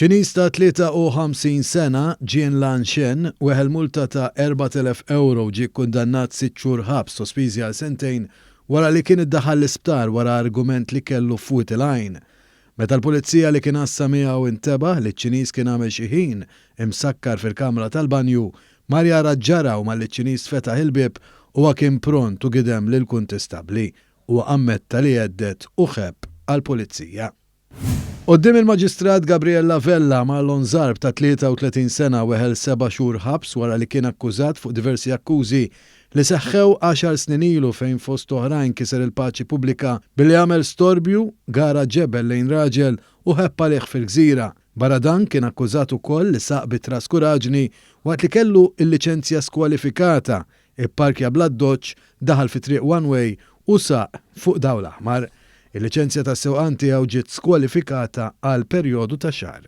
Ċiniż ta' 53 sena, Jin Lan Shen, weħel multa ta' 4,000 ewro u ġie kkundannat sitt xhur ħabs sospiżi għal sentejn wara li kien iddaħħal l-isptar wara argument li kellu f'Wied il-Għajn. Meta l-pulizija li kien għassa miegħu intebaħ li ċ-Ċiniż kien għamel xi ħin imsakkar fil-kamra tal-banju, mar jara x'ġara u malli ċ-Ċiniż fetaħ il-bieb huwa kien pront u gidem lill-kuntistabbli. Huwa ammetta li hedded u ħebb għall-pulizija. Quddiem il-Maġistrat Gabriella Vella, Marlon Zarb ta' 33 sena weħel seba' xhur ħabs wara li kien akkużat fuq diversi akkużi li seħħew għaxar snin ilu fejn fost oħrajn kiser il-paċi pubblika billi għamel storbju, gara ġebel lejn raġel u ħebb għalih fil-Gżira. Barra dan kien akkużat ukoll li saq bi traskuraġni waqt li kellu l-liċenzja skwalifikata, ipparkja bl-addoċċ, daħal fi triq one way u saq fuq dawl aħmar. Il-liċenzja tas-sewqan tiegħu ġiet skwalifikata għal perjodu ta' xahar.